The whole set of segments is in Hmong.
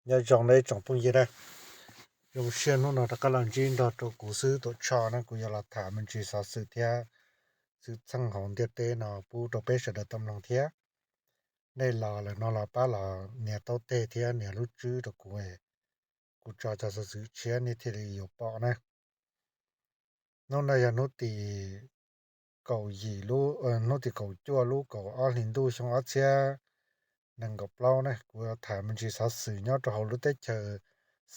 Nyob zoo nej tsoom phooj ywg na, zoo siab hnub no rov qab los ntsib nrog rau kuv xwb Tuam Tshoj na. Kuv yuav los tham me ntsis xov xwm thiab xwm txheej hauv ntiaj teb no pub rau peb sawv daws tau mloog thiab. Nej los lawm no los pab los nias taub teg thiab nias lub tswb rau kuv, kuv tso cov xov xwm tshiab nej thiaj li yuav pom na. Hnub no yog hnub tim kaum yim lub, hnub tim kaum cuaj lub kaum ob hlis ntuj xyoo ob txhiab nees nkaum plaub na. Kuv tham me ntsis xov xwm nyob rau hauv lub teb chaws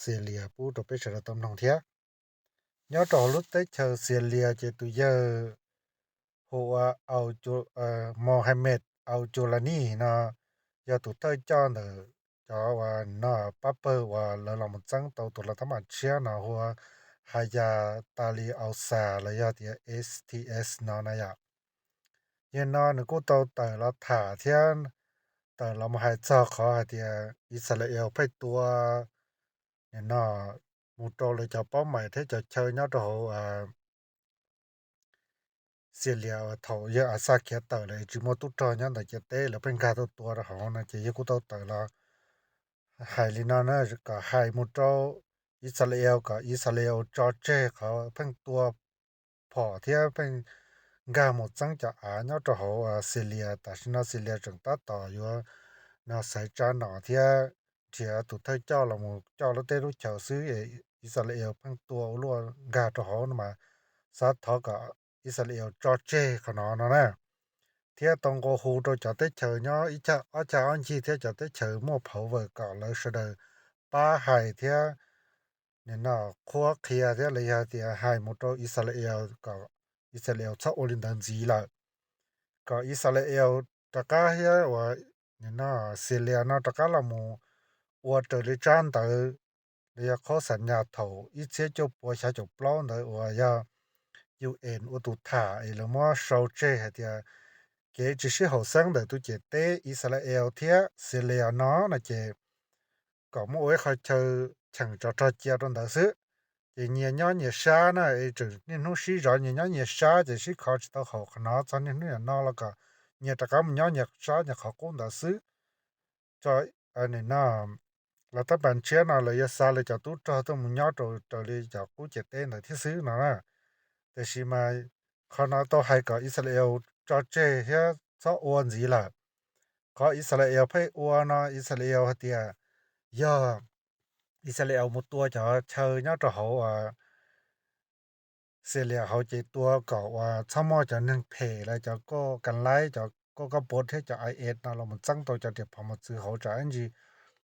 Xilias pub rau peb sawv daws tau mloog thiab. Nyob rau hauv lub teb chaws Xilias ces tus yawg hu ua Mohammed Al Julani no yog tus thawj coj ntawm cov uas no pab pawg uas lawv los mus txeeb tau tus las thab npas tshiab no hu ua Hayat Tahrir al-Sham los yog tias S T S no na yom. Yog no nws kuj tau tawm los tham thiab tawm los mus hais txog qhov hais tias Israel pheej tua no mus rau lawv cov paub mais thiab cov chaw nyob rau hauv Xilias uas thaum yawg Assad khiav tawm lawm tsis muaj tub rog nyob ntawm ciam teb lawv pheej nkag tuaj tua rau hauv no ces yawg kuj tau tawm los hais li no na, kom hais mus rau Israel kom Israel tso tseg qhov pheej tua phom thiab pheej nkag mus txeeb cov av nyob rau hauv Xilias. Tam sim no Xilias tseem tab tom yuav no xaiv tsa nom thiab nrhiav tus thawj coj los mus coj lub teb lub chaws xwb, Israel pheej tua ua luaj nkag rau hauv no mas xav thov kom Israel tso tseg qhov no no na. Thiab tau nqua hu rau cov teb chaws nyob ib ob cag ob ncig thiab cov teb chaws muaj power kom lawv sawv daws pab hais thiab nim no qhuab qhia thiab los yog tias hais mus rau Israel kom Israel txhob ua li ntawd ntxiv lawm, kom Israel rov qab thiab uas nim no Xilias no rov qab los mus ua raws li tsab ntawv los yog qhov xam nyas thaum ib txhiab cuaj puas xya caum plaub ntawd uas yog U N ua tus tham es lawv muab sau tseg hais tias kev tsis sib haum xeeb ntawm tus ciam teb Israel thiab Xilias no no ces kom muab ua ib qho chaw cheem tsov rog cia rau ntawd xwb. Ces nyias nyob nyias sab na, es tseem niaj hnub sib zov nyias nyob nyias sab ces sib kho tsis tau haum qhov no, txog niaj hnub niam no los kom nyias rov qab mus nyob nyias sab nyias qhov qub ntawd xwb. Tso, nim no los thab pas tshiab no lawv yuav xa lawv cov tub rog tuaj mus nyob rau raws li cov qub ciam teb ntawd thiab xwb no na. Tiam sis mas qhov no tau hais kom Israel tso tseg thiab txhob ua ntxiv lawm. Qhov Israel pheej ua no Israel hais tias yog Israel mus tua cov chaw nyob rau hauv Xilias hauv ces tua kom uas txhob muaj cov neeg phem los cov koj kas laib cov koj kab pov thiab cov I S no los mus txeeb tau cov riam phom mos txwv hauv tsam ib ntsis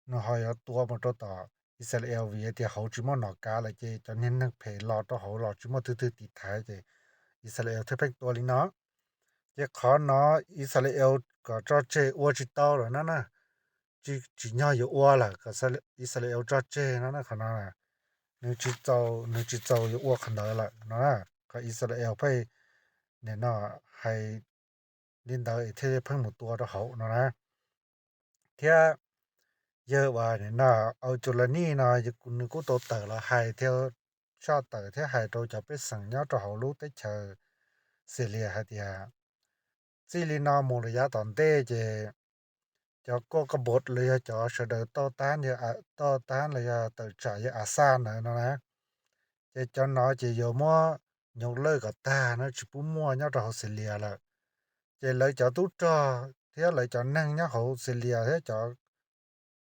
nws ho yuav tua mus rau tom Israel vim tias hauv tsis muaj nom kav lawm ces cov niag neeg phem los rau hauv los tsis muaj twg twg tiv thaiv ces Israel thiaj pheej tua li no. Ces qhov no Israel kom tso tseg ua tsis tau lawm no na. Tsis tsim nyog yuav ua lawm kom Israel tso tseg no na, qhov no nws tsis txaus, nws tsis txaus yuav ua qhov ntawd lawm no na. Qhov Israel pheej nim no hais li ntawd thiaj pheej mus tua rau hauv no na. Thiab yawg uas nim no Al Julani no nws kuj tau tawm los hais thiab tshaj tawm thiab hais rau cov pej xeem nyob rau hauv lub teb chaws Xilias hais tias txij li no mus lawm yav tom ntej ces cov koj kab pov los yog cov sawv daws toj tab, toj tab los yog tawm tsam yawg Assad ntawd no na, ces cov no ces yuav muab nyob lawj kom tag na, tsis pub muaj nyob rau hauv Xilias lawm. Ces lawv cov tub rog thiab lawv cov neeg nyob hauv Xilias thiab cov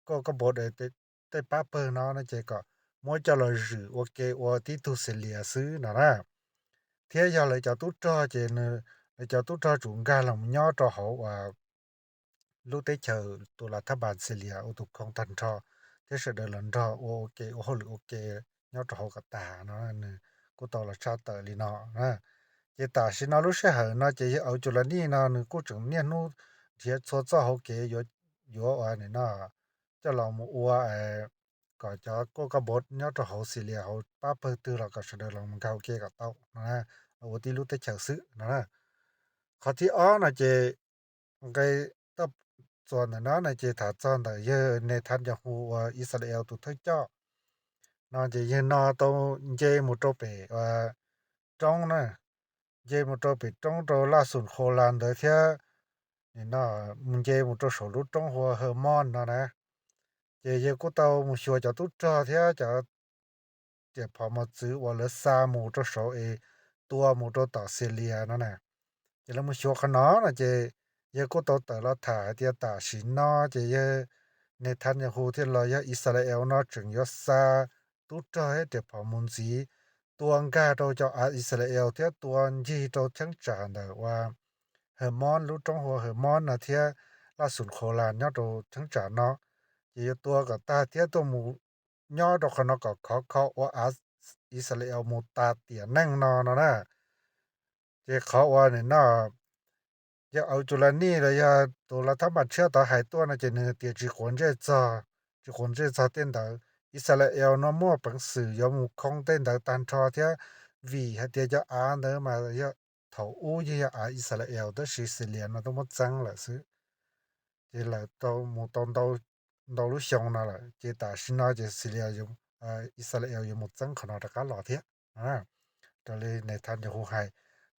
koj kab pov tej pab pawg no no ces kom muab coj los zwm ua ke ua tib tug Xilias xwb no na. Thiab yog lawv cov tub rog ces lawv cov tub rog tsum nkag los nyob rau hauv uas lub teb chaws tus las thab pas Xilias ua tus khoo tag nrho, thiab sawv daws los nrog ua ua ke ua hauj lwm ua ke nyob rau hauv kom tag no, nws kuj tau los tshaj tawm li no. Ces tam sim no lub sij hawm no ces yawg Al Julani no nws kuj tseem niaj hnub nrhiav txhua txoj hauv kev yuav ua nim no coj los mus ua kom cov koj kab pov nyob rau hauv Xilias hauv pab pawg twg los kom sawv daws los nkag ua ke kom tau no, los ua tib lub teb chaws xwb no. Qhov thib ob no ces nqe toj txuas ntawm no no ces tham txog ntawm yawg Netanyahu uas Israel tus thawj coj no ces yawg no tau nce mus rau pem roob na, nce mus rau pem roob rau laj xum qhua las ntawd thiab nim no mus nce mus rau saum lub roob hu ua Hermon no na. Ces yawg kuj tau mus xyuas cov tub rog thiab cov riam phom mos txwv uas lawv xa mus rau saud es tua mus rau tom Xilias no na. Ces lawv mus xyuas qhov no no ces yawg kuj tau tawm los tham hais tias tam sim no ces yawg Nethanyahu thiab los yog Ixalayees no tseem yuav xa tub rog thiab riam phom mus ntxiv tua nkag rau cov av Ixalayees thiab tua ncig rau cheeb tsam ntawm uas Hemov, lub roob hu ua Hemov no thiab Laj Xus Qhos Las nyob rau cheeb tsam no. Ces yuav tua kom tag thiab tuaj mus nyob rau qhov no kom khov kho ua av Ixalayees mus tas tiam neej no no na. Ces qhov uas nim no yawg Auv Cus Las Nij los yog tus Lav Thab Npas Tshiab tod hais tuaj no ces nws tias tsis quav ntsej txog, tsis quav ntsej txog tej ntawd. Ixalayees no muaj peev xwm yuav mus khoo tej ntawd tag nrho thiab, vim hais tias cov av ntawd mas yog thaum ub yeej yog av Ixalayees tab sis Xilias no twb muab txeeb lawm xwb. Ces lawv tau mus tau ntau lub xyoo no lawm ces tam sim no ces Xilias, Ixalayees yuav mus txeeb qhov no rov qab los thiab. Raws li Nethanyahu hais,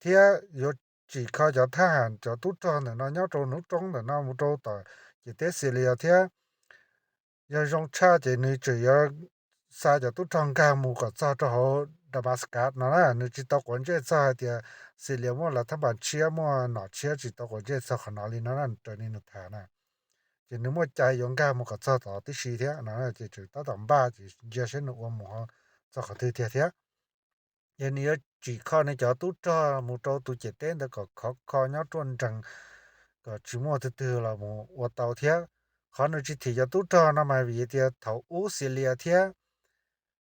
thiab yuav tsim kho cov thab ham cov tub rog ntawm no nyob rau lub roob ntawm no mus rau tom ciam teb Xilias thiab. Yog zoo tshaj ces nws tseem yuav xa cov tub rog nkag mus kom txog rau hauv Damascus no na. Nws tsis tau quav ntsej txog hais tias Xilias muaj Lav Thab Npas Tshiab muaj nom tshiab, tsis tau quav ntsej txog qhov no li no na, raws li nws tham na. Ces nws muaj cai yuav nkag mus kom txog tod tib si thiab no ces tseem tab tom npaj ces ntsia saib nws ua mus txog qhov twg tiag thiab. Ces nws yuav tsim kho nws cov tub rog mus rau tus ciam teb ntawd kom khov kho nyob ruaj nrees, kom tsis muaj twg twg los mus ua tau thiab. Qhov nws tsis thim cov tub rog no mas vim tias thaum ub Xilias thiab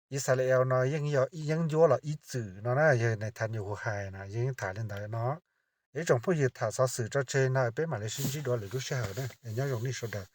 Ixalayees no yeej yog ib yeeb ncuab los ib txwm no na, yawg Nethanyahu hais na, yeej tham li ntawd no. Ib tsoom phooj ywg, tham xov xwm tso tseg no peb mam li sib ntsib dua lwm lub sij hawm na, nyob zoo nej sawv daws.